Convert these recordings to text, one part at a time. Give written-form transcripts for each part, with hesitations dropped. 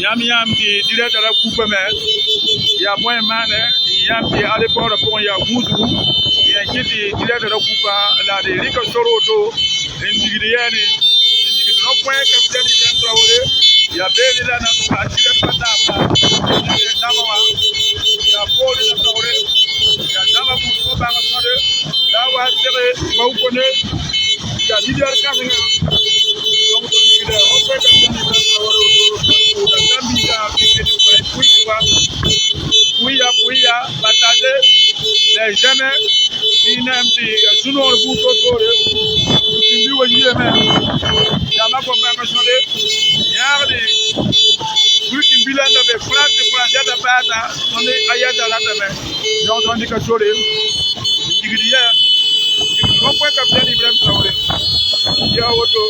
Yãmb yãmb tɩ dirɛta ra kupame yaa bõe maane yãmb tɩ aéroport pʋgẽ yaa gũusgu yẽ kɩ tɩ dirɛta ra kupa la d rɩka sor woto n digd yɛɛne n digd rond-point capitaine Ibrahim Traoré yaa beene la na a direct pa taabda la dãmba wã yaa poore la taoore yaa dãmba gũusgã bãng sõde la a wa sege Bawkone yaa leader kãsenga donc tõnd digda rond-point capitaine Ibrahim Traoré woto la dãmbiiga puya puya partager les jamais inem ti sunor bu to tore mbi wo yeme ya ma ko ma sone yaade burki bilanda be France France ya da bata sone ayata la ta me donc on dit que sore digriya rond-point capitaine Ibrahim Traoré ya woto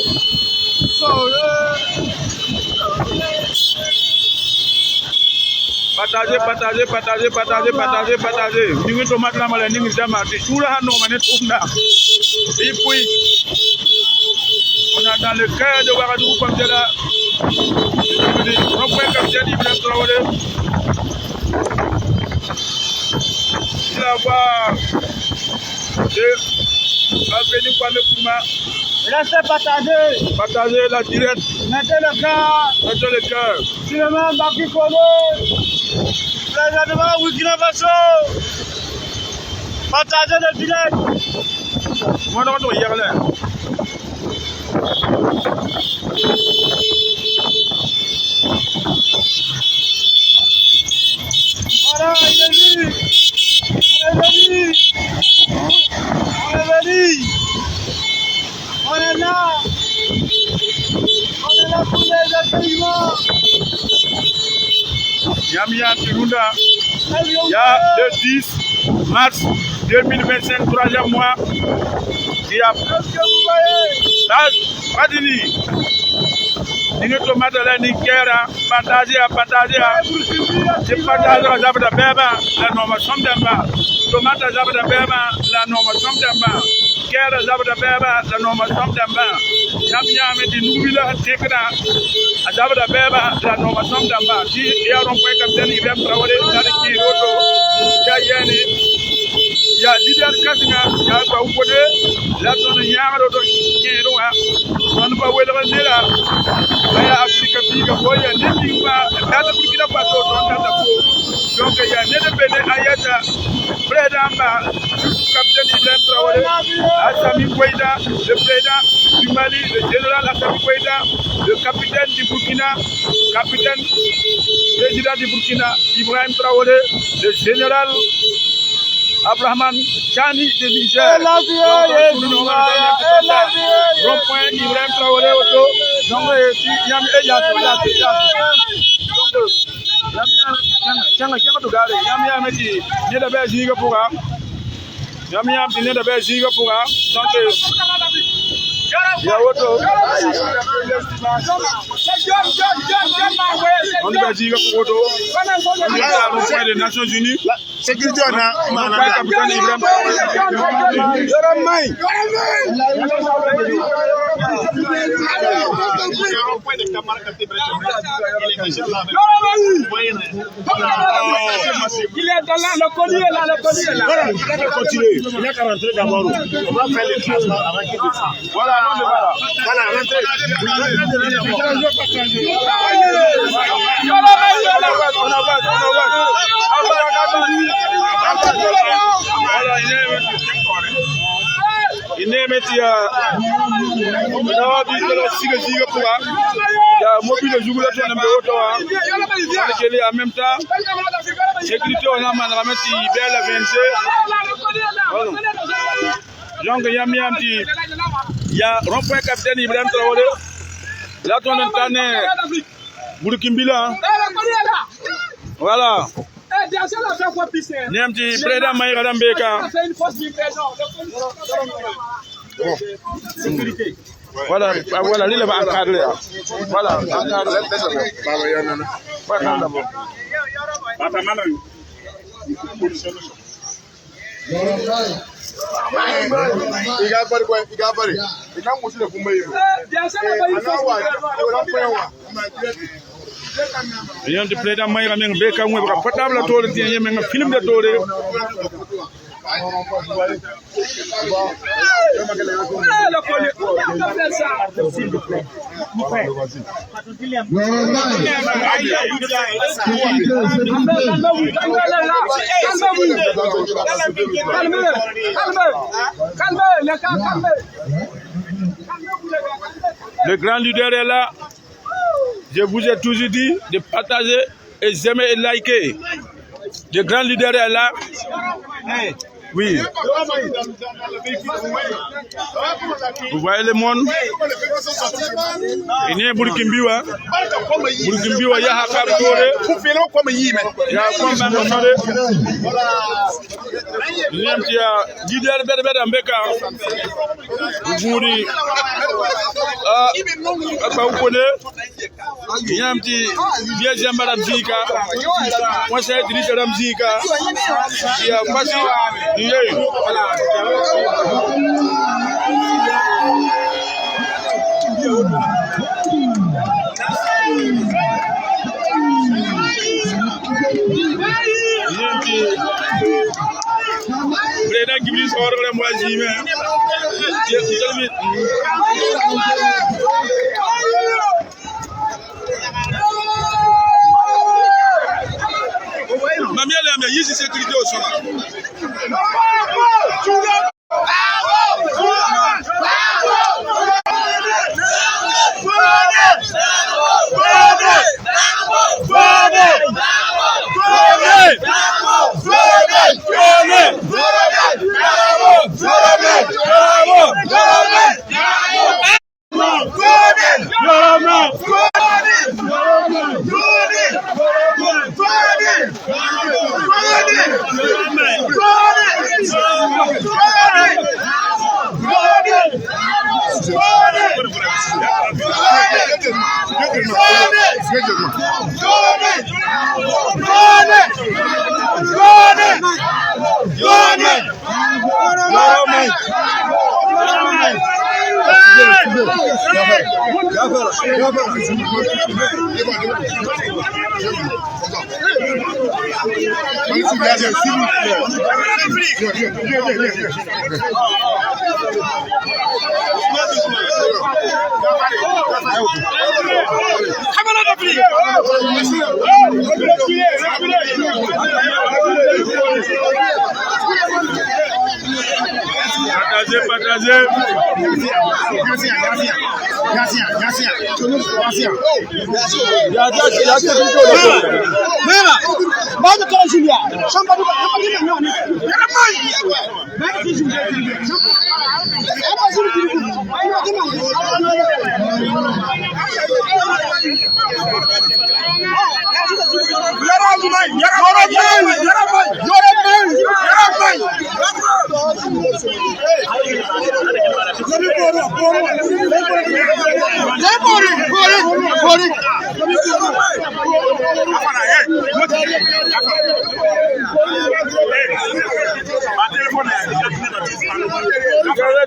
Partagez, partagez, partagez, partagez, partagez, partagez. Ningi tomate la mala ningi dama ti chula hano mané toumna. Et puis on est dans le cœur de Ouagadougou comme c'est là. Rond-point capitaine Ibrahim Traoré. Il va voir de Avenue Kwame Nkrumah. Restez partagez. Partagez la direct. Mettez le cœur. Mettez le cœur. Suleiman Baki Koné. Présentement, Burkina Faso. Partagez le direct. Moi, non, non, hier là. Voilà, il est venu. On est venu. On est venu. On est là. On est là pour les accueillements. Yam Yam Tirunda, il y a le 10 mars 2025, troisième mois. Il y a Fadini. Ningi tomate la ni kera, partager, partager. C'est partager la zabda beba, la norme somdamba. Tomate zabda beba, la norme somdamba. Kera zabda beba, la norme somdamba. Yam Yam di nubila tekra. Zabda beba, la norme somdamba. Di ya rond-point capitaine Ibrahim Traoré, la ki roto. Ya yene. Ya leader kasinga, ya ba ukode, la ton nyaaro do kero ha. On ba wela nela. Ya Afrika biga boya neti ba data Burkina Faso don data ko. Donc ya nene bene ayata président ba capitaine Ibrahim Traoré, Assimi Goïta, le président du Mali, le général Assimi Goïta, le capitaine du Burkina, capitaine président du Burkina Ibrahim Traoré, le général Abraham Chani de Niger. Rond-point Ibrahim Traoré auto. Donc yam ya yam yam ti ne da be ziga puga. Yam yam ti ne da be ziga puga. Donc ya auto. On va ziga pour auto. On est à rond-point des Nations Unies. Sécurité on a capitaine Ibrahim Il est dans là, le colis est là, le colis est là. Il a continué. Il a qu'à rentrer d'abord. On va faire le classement avant qu'il descende. Voilà, voilà. Voilà, rentrez. On avance, on avance. Il n'est en même temps sécurité on a donc il y a rond-point capitaine Ibrahim Traoré là on est Burkimbila. Voilà. Nemti président Maïra Dambeka. Sécurité. Voilà, voilà, il va encadrer. Voilà, encadrer. Yãmb tɩ président maɩga meng bee ka wẽbga portable toore tɩ yẽ menga filmda toore. Le grand leader est là. Je vous ai toujours dit de partager et j'aimer et liker. Le grand leader est là. Oui. Vous voyez le monde? Il y a Burkimbiwa. Burkimbiwa, il y a Hakab Tore. Il y a Kwamba Tore. Il y a leader Berber Mbeka. Vous voulez. Yãmb tɩ bia zãmba rãmb zĩiga, wãsa Idrissa rãmb zĩiga, yaa fasi n ye. Yãmb tɩ président Gibri saoorg rãmb wa zĩime. Mam yɛla yãmb yaa yiisi sécurité o soaba. Partagez, partagez.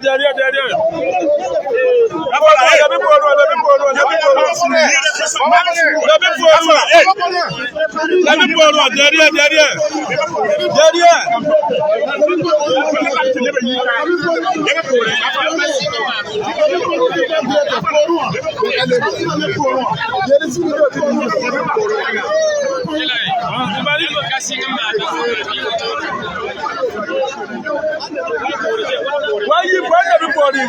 Derrière, derrière. Derrière, derrière. Derrière. Why you burn everybody?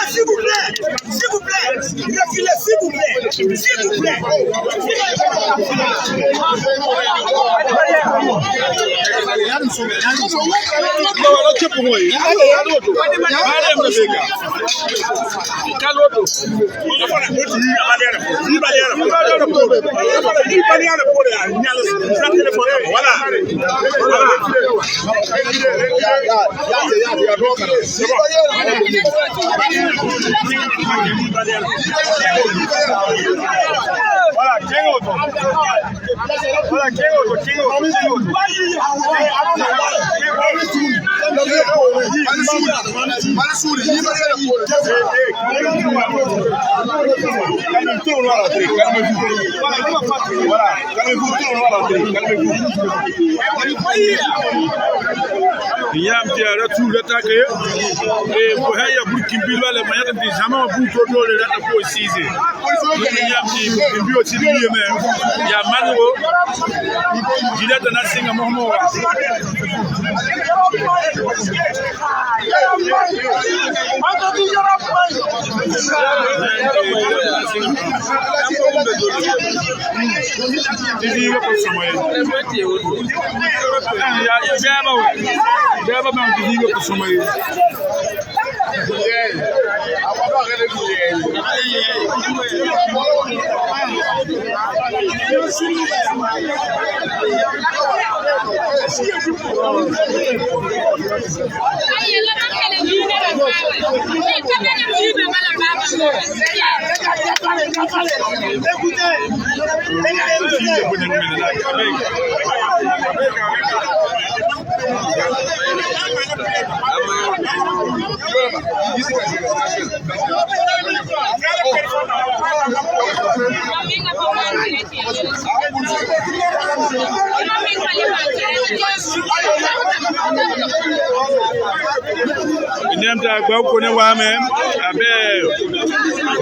S'il vous plaît, s'il vous plaît, refilez, s'il vous plaît, s'il vous plaît.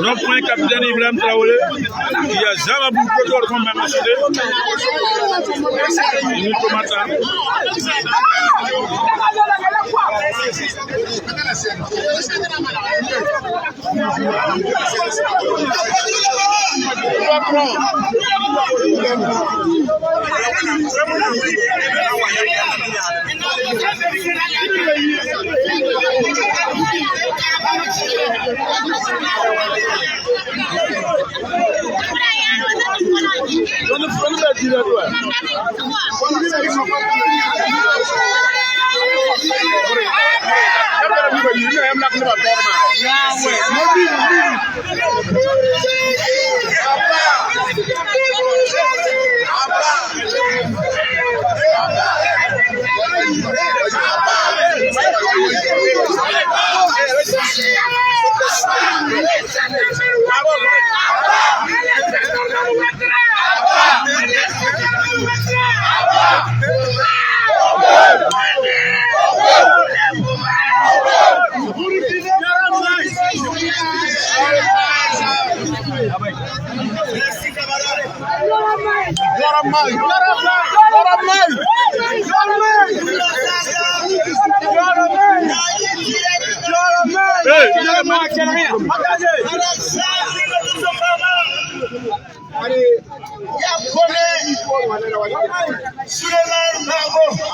Rond-point capitaine Ibrahim Traoré, il y a jamais beaucoup de comme même acheté.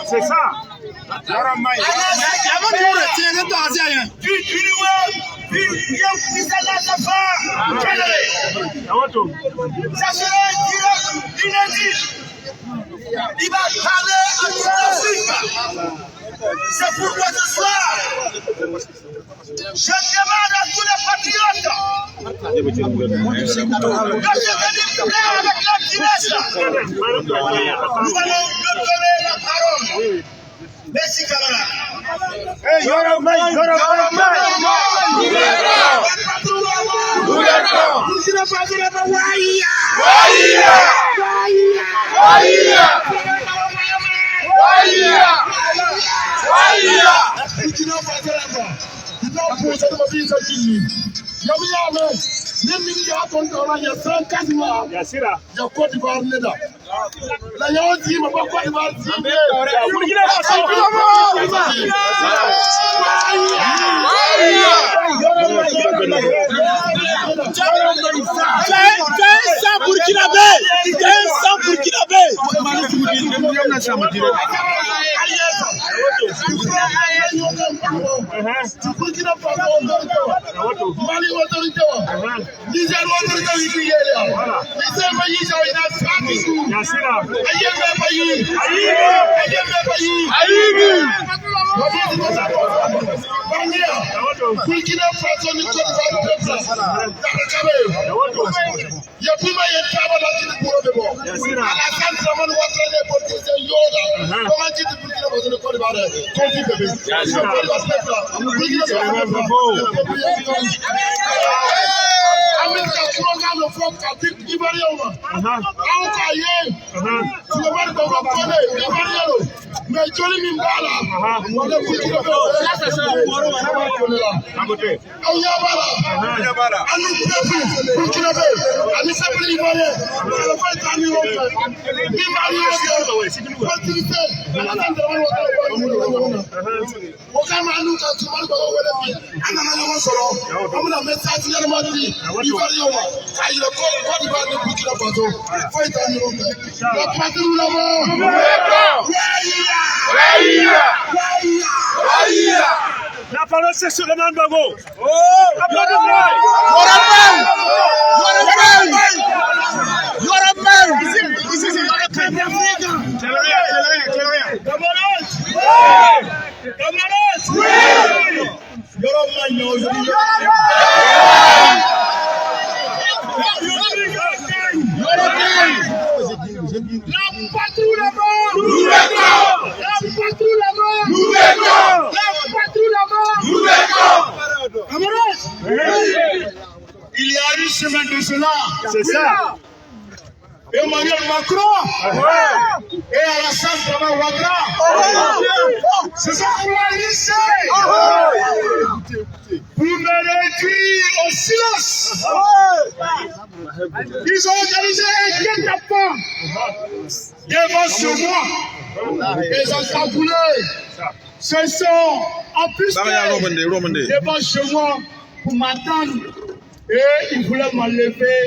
C'est ça. Ça sera direct inédit. Il va parler à toute l'Afrique. C'est pourquoi ce soir, je demande à tous les patriotes de se tenir prêts avec la jeunesse. Nous allons leur donner la parole. Merci camarade. Du Burkina Faso autorité, Mali autorité, Niger autorité, Niger pays, Burkina Faso ni Côte d'Ivoire Alassane Dramane Ouattara ne politicien yoda. Comment tu dis Burkina Faso ni Côte d'Ivoire conflit bébé. Burkina Faso. Amerika kumakan de fɔ ka di Ivoirien ma. Anw k'a ye Souleymane Gbagbo Koné Ivoirien don mais joli min b'a la o de Burkina Faso la. Aw ɲɛ b'a la an ni peuple burkinabé ani peuple ivoirien mɔgɔ foyi t'an ni ɲɔgɔn cɛ min b'an ni ɲɔgɔn cɛ politicien Alassane Dramane Ouattara b'a ni ɲɔgɔn na. O kama an n'u ka Souleymane Gbagbo wele bi an nana ɲɔgɔn sɔrɔ an bɛna message ɲɛnama di Ivoirien ma k'a yira ko Côte d'Ivoire ni Burkina Faso foyi t'an ni ɲɔgɔn cɛ. La patrouille là-bas. La parole, c'est Souleymane Gbagbo. La patrouille là-bas. La patrouille là-bas. La patrouille là-bas. Camarades, il y a une semaine de cela. C'est ça. Emmanuel Macron et Alassane Dramane Ouattara se sont coalisés pour me réduire au silence. Ils ont organisé un guet-apens devant chez moi. Ils ont cagoulé. Se sont empusqués devant chez moi pour m'attendre. Et ils voulaient m'enlever,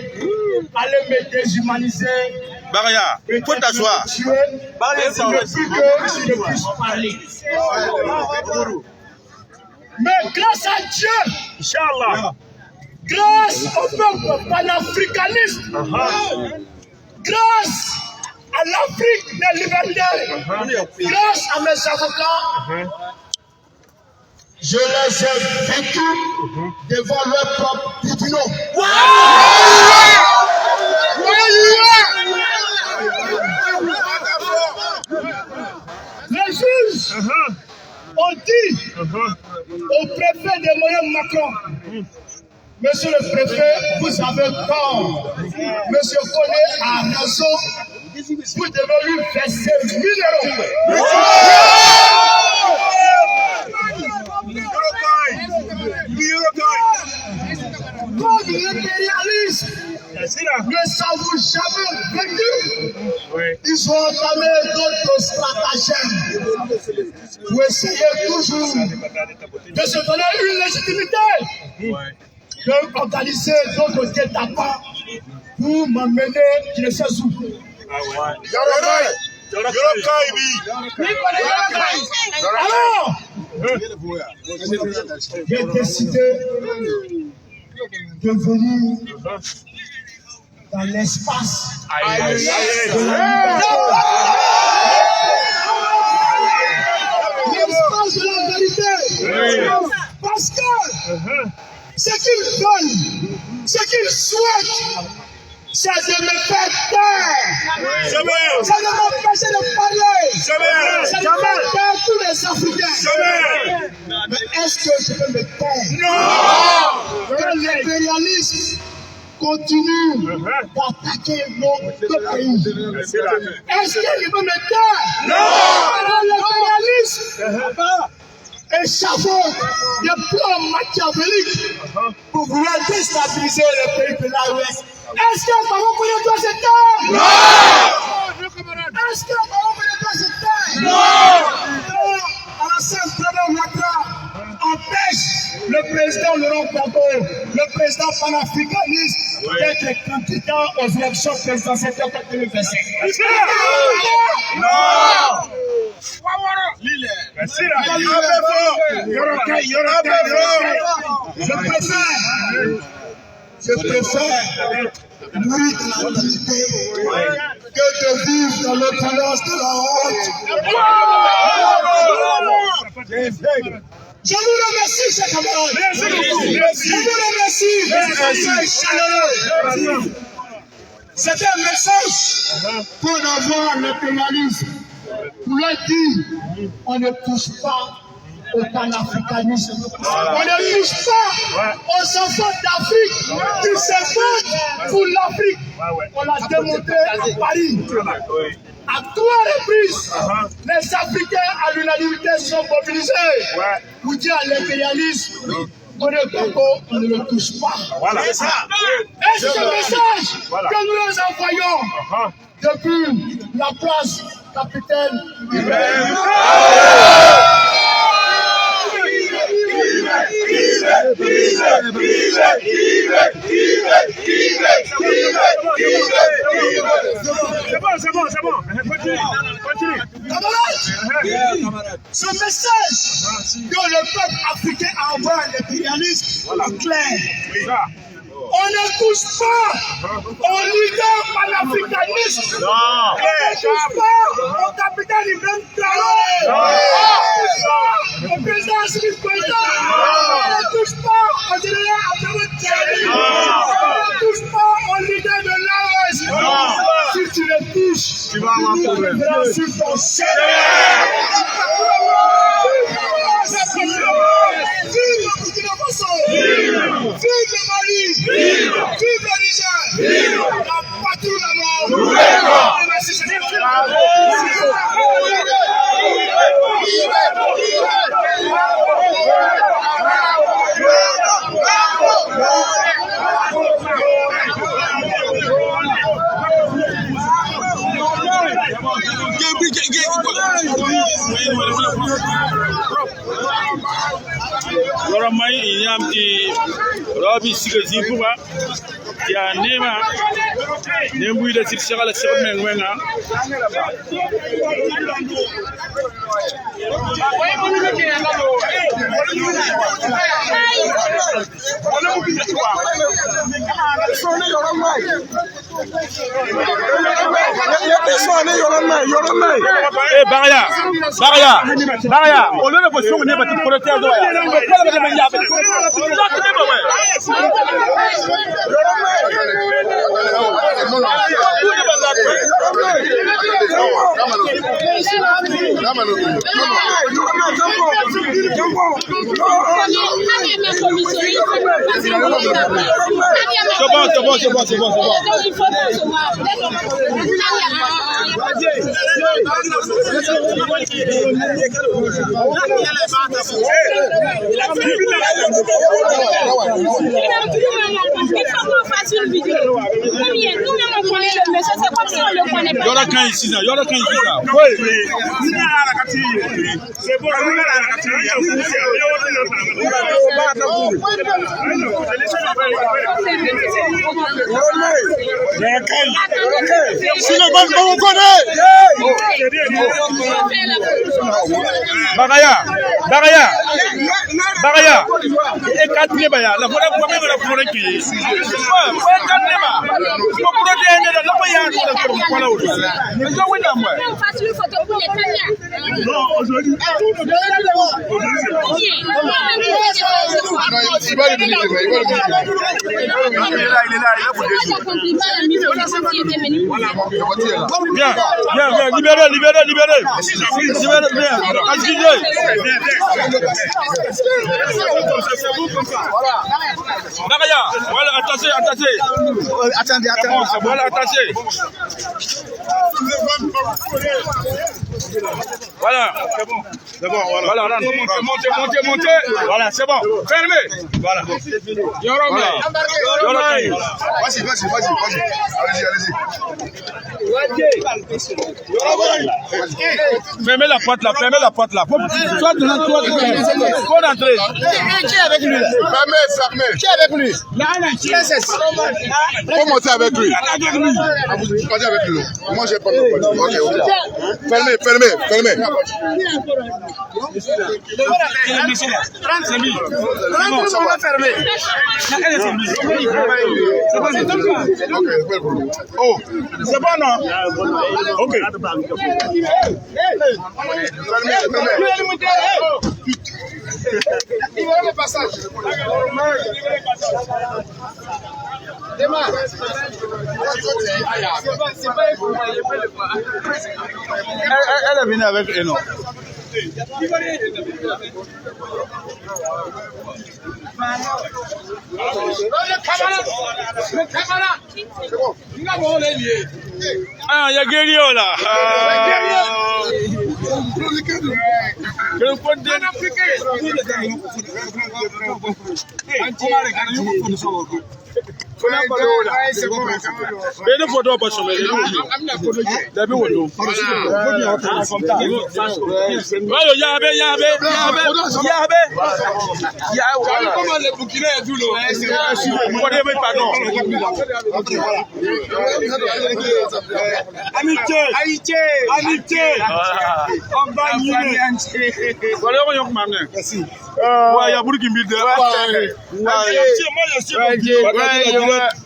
aller me déshumaniser. Baria, faut t'asseoir. Tuer, depuis que je ne puisse parler. Mais grâce à Dieu, Inch'Allah, grâce au peuple panafricaniste, grâce à l'Afrique des libertés, grâce à mes avocats, je les ai vaincus devant leur propre tribunaux. Les juges ont dit au préfet d'Emmanuel Macron, monsieur le préfet, vous avez tort. Monsieur Koné a raison. Vous devez lui verser 1 000 euros. Comme l'impérialisme ne s'avoue jamais vaincu, ils ont entamé d'autres stratagèmes pour essayer toujours de se donner une légitimité, d'organiser d'autres guet-apens pour m'emmener je ne sais où. Alors, j'ai décidé de venir dans l'espace de la liberté. L'espace de la vérité. Parce que ce qu'ils veulent, ce qu'ils souhaitent, c'est de me faire taire. C'est de m'empêcher de parler. C'est de faire taire tous les Africains. Mais est-ce que je peux me taire? Non. Quand l'impérialisme continue d'attaquer nos deux pays, est-ce que je peux me taire? Non. Quand l'impérialisme échafaude des plans machiavéliques pour vouloir déstabiliser le pays de l'AES, est-ce que Gbagbo Koné doit se taire? Non. Est-ce que Gbagbo Koné doit se taire? Non. Alassane Dramane Ouattara empêche le président Laurent Gbagbo, le président panafricaniste, d'être candidat aux élections présidentielles de 2025. Non. Non. Je préfère mourir dans la dignité que de vivre dans l'opulence de la honte. Je vous remercie, chers camarades. Je vous remercie. C'est chaleureux. C'était un message pour avoir l'impérialisme. Pour leur dire, on ne touche pas au panafricanisme. On ne touche pas aux enfants d'Afrique qui se battent pour l'Afrique. On l'a démontré à Paris. À 3 reprises, les Africains à l'unanimité sont mobilisés pour dire à l'impérialisme, on ne le touche pas. Voilà. Et c'est ce message que nous les envoyons depuis la place Capitaine Ibrahim. C'est bon, c'est bon, c'est bon. Continue, continue. Camarades, ce message que le peuple africain a envoyé à l'impérialisme est clair. On ne touche pas au leader panafricaniste. On ne touche pas au capitaine Ibrahim Traoré. On ne touche pas au président Assimi Goïta. On ne touche pas au général Abdoulaye Tiani. On ne touche pas au leader de l'AOS. Si tu le touches, tu vas avoir un problème. Sur ton chemin. Vive le Burkina Faso! Vive le Mali! Vive le Niger! Vive la patrouille la mort! Merci, Yɔrɔ yam ti rɔbi siga zĩ pʋga tɩ yaa neema nen-buiida tɩ d segla segd meng wẽnga. Eh Bagaya, Bagaya, Bagaya, au lieu de vous souvenir, vous protéger de C'est bon, c'est bon, c'est bon, c'est bon, c'est bon. Il faut qu'on fasse une vidéo. Nous-mêmes, on connaît le monsieur, c'est comme si on ne le connaît pas. Il y aura qu'un ici, il y aura qu'un ici. Oui. Bagaya, Bagaya, Bagaya. Et quatre baya, la voilà pour la forêt qui. On fasse une photo pour les caméras. Non, aujourd'hui. Viens, viens, viens, libérez, libérez, libérez. Libérez, viens. Excusez. Bagaya, voilà, attachez, attachez. Attendez, attendez. Voilà, attachez. Voilà, c'est bon. C'est bon, voilà. Voilà, voilà. Montez, montez, montez. Voilà, c'est bon. Fermez. Voilà. Voilà. Vas-y, vas-y, vas-y, vas-y. Allez-y, allez-y. Fermez la porte là, fermez la porte là. Toi, toi, faut rentrer. Qui est avec lui là? Fermez, fermez. Qui est avec lui? Faut monter avec lui. Vous partez avec lui. Moi, j'ai pas de. Ok, ok. Fermez, fermez. Fermez, fermez. Oh, c'est bon, non? Ok. Libérez le passage. Elle est venue avec eux, non? Ah, il y a guerrier là.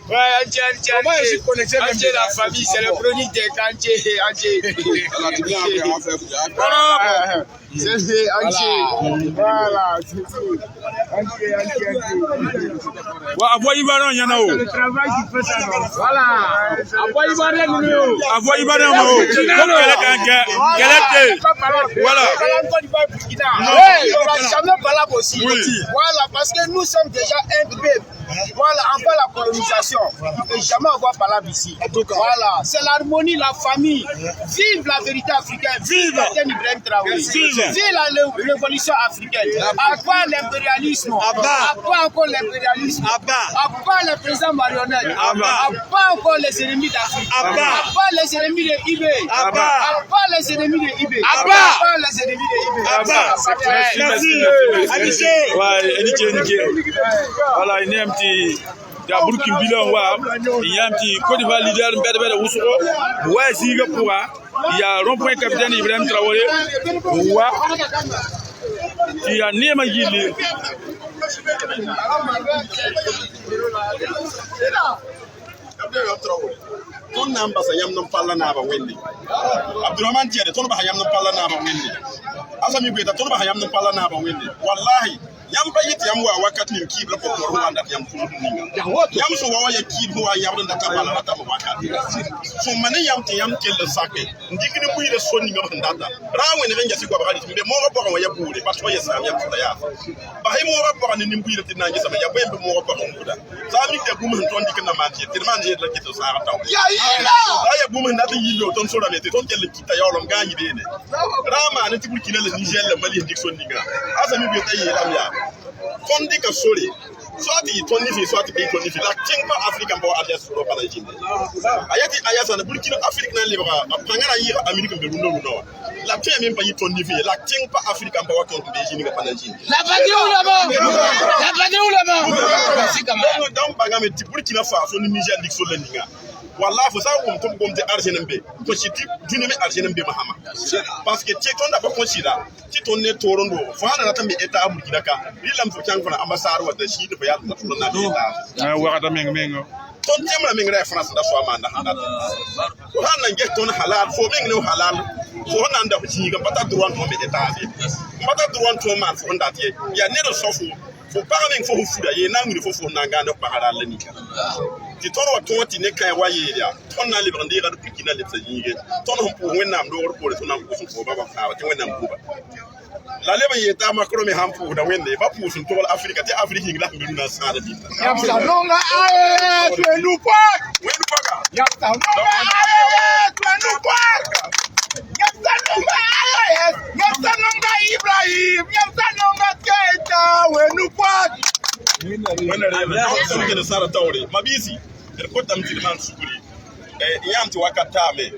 Ouais, la famille, c'est le chronique des Kanché, C'est Voilà, c'est tout. Le travail qui fait ça. Voilà. Voilà. Jamais valable aussi. Voilà, parce que nous sommes déjà un peuple. Voilà, enfin la colonisation. Et jamais avoir valable ici. Voilà, c'est l'harmonie, la famille. Vive la vérité africaine. Vive Capitaine Ibrahim Traoré. Vive la révolution africaine. À quoi l'impérialisme? À quoi encore l'impérialisme? À quoi les présidents marionnettes? À quoi encore les ennemis d'Afrique? À quoi les ennemis de IB? À quoi les ennemis de IB? À quoi les ennemis de IB? Merci. Merci. Ouais, voilà, il y a un petit il y a un petit Côte d'Ivoire leader ouais, il y a rond-point capitaine Ibrahim Traoré. Il y a Néma Gili. Ton nam basa yam non palla na ba wende Abdourahmane Tiede ton ba yam non palla na ba wende Asami Goïta ton ba yam non palla na ba wende wallahi yam ba yit yam wa wakat nim kibla ko ko Rwanda yam fu ninga yam so wa ya kib wa yam da ta bala ta wakat so mané yam te yam kel sake ndikini buyire sonni ngam ndata rawe ne renja sikwa ba mbe mo ba wa ya bure parce que ya sam yam futa ya ba hay mo ba ni nim buyire tinna ngi sama ya bembe mo ba ko da sa mi de gum ton dikna ma ti tirman je la kito sa taw ya ya gum ndata yillo ton sora me ton kel kita yolom ga yibe ne rama ne ti Burkina le Niger le Mali ndik sonni nga Asami Goïta yelam ya Tondi ka sori soit il tondi fi soit il tondi fi la king pa Afrique en bo alias Europe la jinde ayati ayasa na Burkina Afrique na libra pangana yira Amérique be rundo rundo la king même pas il tondi fi la king pa Afrique en bo ko be jini ka pana jinde la patrie ou la mort, la patrie ou la mort. C'est comme ça donc banga me ti Burkina Faso ni Niger dik so la ninga wallahi fo sa wum tom gomte argenmbe ko siti duneme argenmbe mahama parce que ti ton da ba considera ti ton ne torondo fo hana ta mi état Burkina ka rilam fo chang fana ambassade wa da shi fo ya ta na état wa ta meng meng ton temra meng ra France da so amanda hana ko hana nge ton halal fo meng ne halal fo hana nda ji ga pata droit to me état pata droit to man fo nda ti ya ne do sofu fo parler fo fuda ye na ngri fo fo na ngando pa halal ni ti ton wa ton ti ne kan wa ye ya ton na libre ndira Burkina le tsa yinge ton hon pour wenam do wor pour ton am ko fo baba fa ti wenam buba la leba ye ta makro me ham pour da wende ba pour sun tol Afrique ti Afrique ngi la mbiru na sada bi yam sa nonga aye tu nous pas wenu paga yam sa nonga aye tu nous pas yam sa nonga aye yam sa nonga Ibrahim yam sa nonga Keita wenu pas wena sara tawre mabisi er ko tam ti man sukuri e yam ti wakata me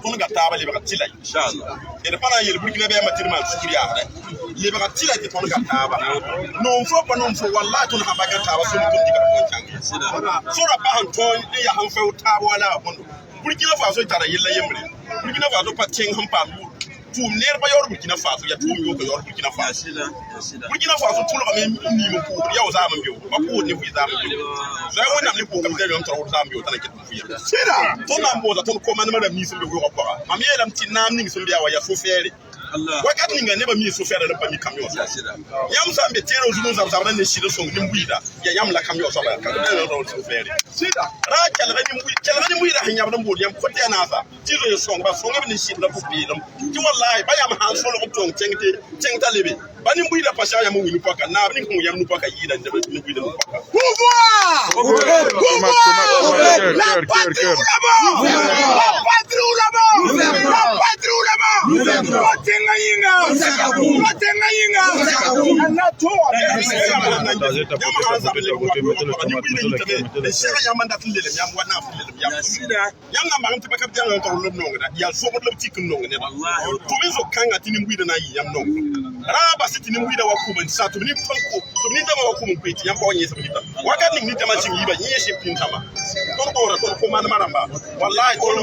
ton ga tabali ba tila inshallah e pana yel Burkina be ma tirman sukuri ya le ba tila ti ton ga taba non fo pa non fo wallahi ton ha ba ga taba so ton diga kon changi so ra ba han ton ya han fe taba wala bon Burkina Faso tara yella yemre Burkina Faso pa teng han pa Tʋʋm neer pa yaood Burkina Faso yaa tʋʋm yʋka yaood Burkina Faso Burkina Faso tʋlgame n niim n pʋʋgd yaa zaam n beo ba pʋʋd ne vʋɩ zaam n beo zoa wẽnnaam ne pʋʋg kapitɛl yõm t'a rod zaam beo t'a na ket n vʋɩa tõnd na n boosa tõnd komanema rãmb nins n be weoogã pʋga mam yeelame tɩ naam ning sẽn be yaa wa yaa so-fɛɛre wakat ninga neba mi so-fɛɛra la pa mi camion soaba yãmb sã n be teerã zug n zab-zabda ne sɩd n sõng nin-buiida yaa yãmb la camion soaba ka so-fɛɛre ra kelga nin-buiida sẽn yãbd n bood yãmb kõt yaa naasa tɩ zoe sõngba sõngb ne sɩd la pʋ-peelem tɩ wallahi ba yãmb sãn solg b tõng tẽng t'a lebe ba nin-buiida pa sã yãmb n wi nu-paka naab ning sẽn yãmb nu-paka yɩɩda nin-buiida nu-paka. Pouvoir! Pouvoir! La patrie ou la mort! La patrie ou la mort! La patrie ou la mort! Kotenga yinga! Kotenga yinga! Wakat ning nitama ching yiba yẽ sẽn pĩnd tãma tõnd baooda tõnd komanema rãmba wallahi tõnd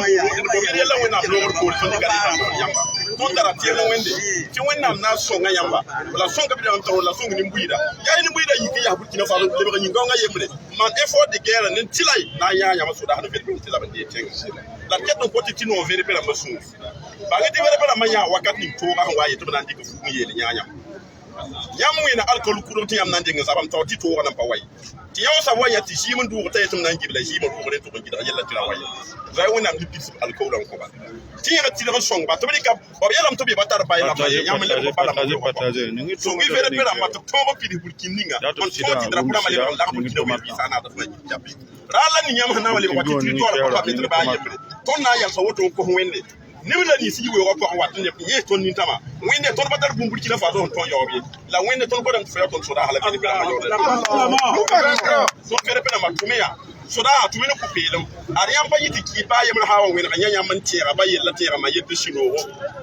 yella wẽnnaam loogr poore tõnd dɩka yãmba tõnd tara tɩrg wẽnde tɩ wẽnnaam na n sõnga yãmba la sõnga bɩ rãmb tara la sõng nin-buiida yaa nin-buiida yik n yaa Burkina Faso lebg yĩn-gaoongã yembre maan effort de guerre ne tɩlay na n yãa yãmb soda sẽn vẽd tɩ la b n dee tẽnga la d ket n kõt tɩ noor vẽed pe rãmbã sũur bag tɩ vẽed pe rãmbã yãa wakat ning tooga sẽn wa n yet tɩ b na n dɩk fug n yeel yãa yãmb yãmb wẽna alkol kʋdb tɩ yãmb na n deng n zabam taoor tɩ toogã nan pa wa ye tɩ yã wã sab wa yã tɩ zɩɩm n dʋʋg t'a yetɩ m na n gibla zɩɩm n rʋʋgr n tʋg n gɩdg yella tɩ ra wa ye zoa wẽnnaam ne pidsb alkaoolã n kõba tɩ yẽg tɩrg n sõngba tɩ b rɩka b yeelame tɩ b ba tar bay rãmba ye yãmb lebg ba rãmba sõng y vẽed pe rãmba tɩ b tõog n pids burkin ninga n tõog tɩ drapo rãmbã lebg n lag Burkina ween-biisã a naad fãa yik jape ra la ning yãmb sẽn na n wa lebg wa tɩ territoire pa pa metr baa yembre tõnd na n yalsa woto n kos wẽnde neb la nins yi weoogã pʋgẽ wat n leb n yẽes tõnd nintãmã wẽnde tõnd pa tar bũmb Burkina Faso sẽn tõe yaoob ye la wẽnde tõnd godame tɩ fo yaa tõnd soda hala vẽed pe rãmbã yaooda tõnd vẽed pe rãmbã tʋme yaa soda a tʋme ne pʋ-peelem ad yãmb pa yɩ tɩ kɩ baa yembr sã wa wẽnega yã yãmb n tẽega ba yella tẽega ma yet tɩ sũ-noogo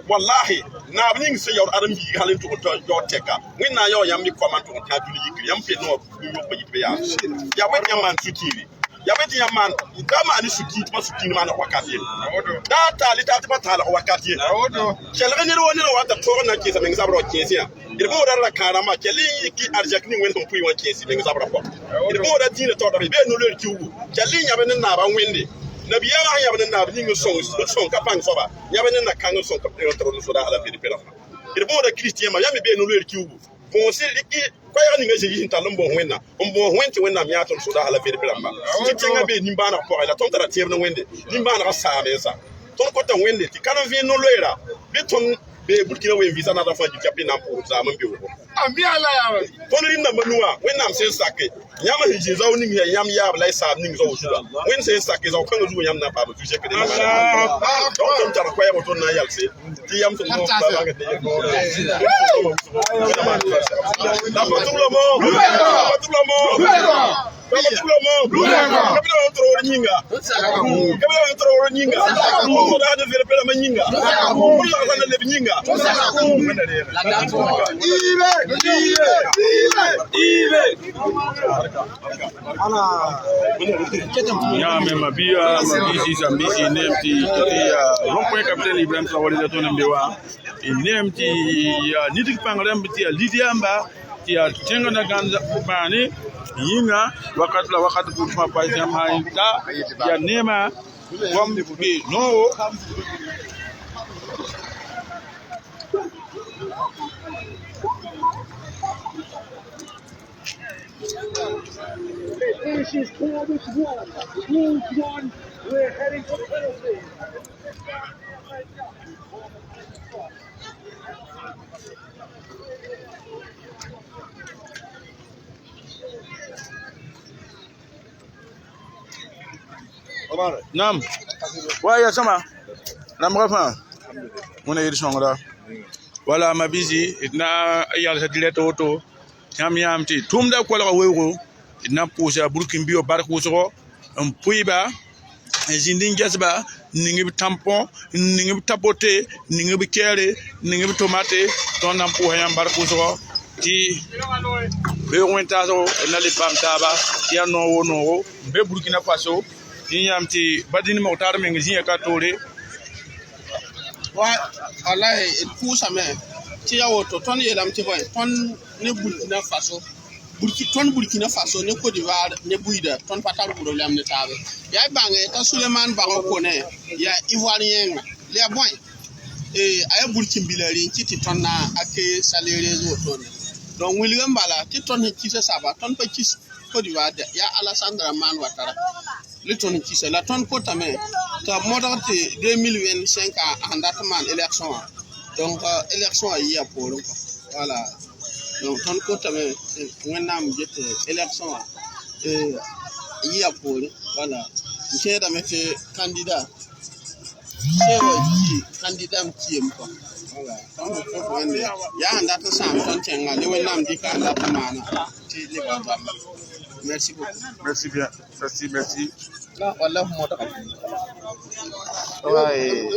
wallahi naab ning sẽn yaood ãdem-biig hal n tʋg n yaood tɛka wẽnnaam yaoo yãmb mi koama n tʋg n tã dũni yikr yãmb pe noor yõk pa yit be yaa yaa bõe tɩ yãmb maan sũ-kiiri ya bɛ tɩ yãmb maan da maan sũ-kiir tɩ pa sũ-kiir maan wakat ye da taal tɩ pa taalg wakat ye kelg ned wa ned wa t'a toog n na n kẽesa meng zabrã wa kẽes yã d booda ra kãadãmbã kell n yik arzɛk ning wẽnd sẽn pʋɩ wã kẽes meng zabrã pʋga d booda dĩinã taoodame bee no-loeer kiugu kell n yãb ne naabã wẽnde nabiyaamã sẽn yãb ne naab ning n sõng ka pãng soaba yãb ne na-kãng n sõng ka tɩ soda ala vẽed pe rãmbã d booda kiristiyãmba yãmb me bee no-loeer kiugu põose rɩk koɛɛg ninga Zezi sẽn tall n bõos wẽnna n bõos wẽnd tɩ wẽnnaam yãa tõnd soda hala vẽed pe rãmba tɩ tẽngã bee nimbãaneg pʋgẽ la tõnd tara tẽeb ne wẽnde nimbãanegã saamensa tõnd kota wẽnde tɩ ka n vẽen no-loeera bɩ tõnd bee Burkina ween-vɩɩsã naadã fãa yik yaa na n pʋʋsd zaam n beoogo tõnd rĩm-rãmbã nuwã wẽnnaam sẽn sake yãmb sẽn zĩ zao ning yaa yãmb yaab la y saam ning zao zuga wẽnd sẽn sake zao kãngã zugu yãmb na n paam zu-zẽkd donc tõnd tar koɛɛg tõnd na n yalse tɩ yãmb sẽn la patrie ou la mort, la patrie ou la mort, la patrie ou la mort. Kabila wa toro nyinga, kabila wa toro nyinga, ko da de vere pela manyinga, ko la kana le nyinga. Ibe, ibe, ibe, ibe. Ala. Ya me mabia mabisi zambisi nemti ya rond-point capitaine Ibrahim Traoré la tonembe wa nemti ya nidik pangrem ti ya lidiamba ti ya tenga na ganza bani yinga wakat la wakat pour ma pa jam hay ta ya nema wam be no It finishes 4-1. Wolves 1. We're heading for penalty. Nam. Wa ya sama. Nam rafa. Muna yiri songra. Wala mabisi itna yal sa dileto oto. Yam yam ti tumda ko la wego. Itna pousa burkin bio bar ko n puiba zĩnd gesba ning b tampon ning b tapote ning b kɛɛre ning b tomate tõnd na n pʋʋsa yãmb bark wʋsgo tɩ beoog wẽn-taasgo d na le paam taaba tɩ yaa noog wo noogo n be Burkina Faso tɩ yãmb tɩ Badine Moctar meng zĩiga ka toore Wa wallahi d pʋʋsame tɩ yaa woto tõnd yeelame tɩ bõe tõnd ne Burkina Faso tõnd Burkina Faso ne Côte d'Ivoire ne buiida tõnd pa tar problème ne taabe yaa y bãnge t'a Sulemani Bago Kone yaa Ivoirien la yaa bõe a yaa Burkin-bila rẽ n kɩt tɩ tõnd na a ke salere wotone donc wilg n bala tɩ tõnd sẽn kisa saba tõnd pa kis Côte d'Ivoire dɛ yaa Alassane Dramane Ouattara le tõnd kisa la tõnd kotame t'a modg tɩ 2025 a sẽn dat n maan élection wã donc élection wã yɩa poorẽ kɔ voilà donc tõnd kotame Wẽnnaam get élection wã yɩa poorẽ voilà n tẽedame tɩ candidat sẽeba ki candidat m kiyem kɔ voilà tõnd sẽn kõt Wẽnde yaa sẽn dat n sãam tõnd kẽnga ne Wẽnnaam dɩka sẽn dat n maana tɩ lebg goama. Merci beaucoup. Merci bien. Merci, merci. Wallahi modga. Ouais.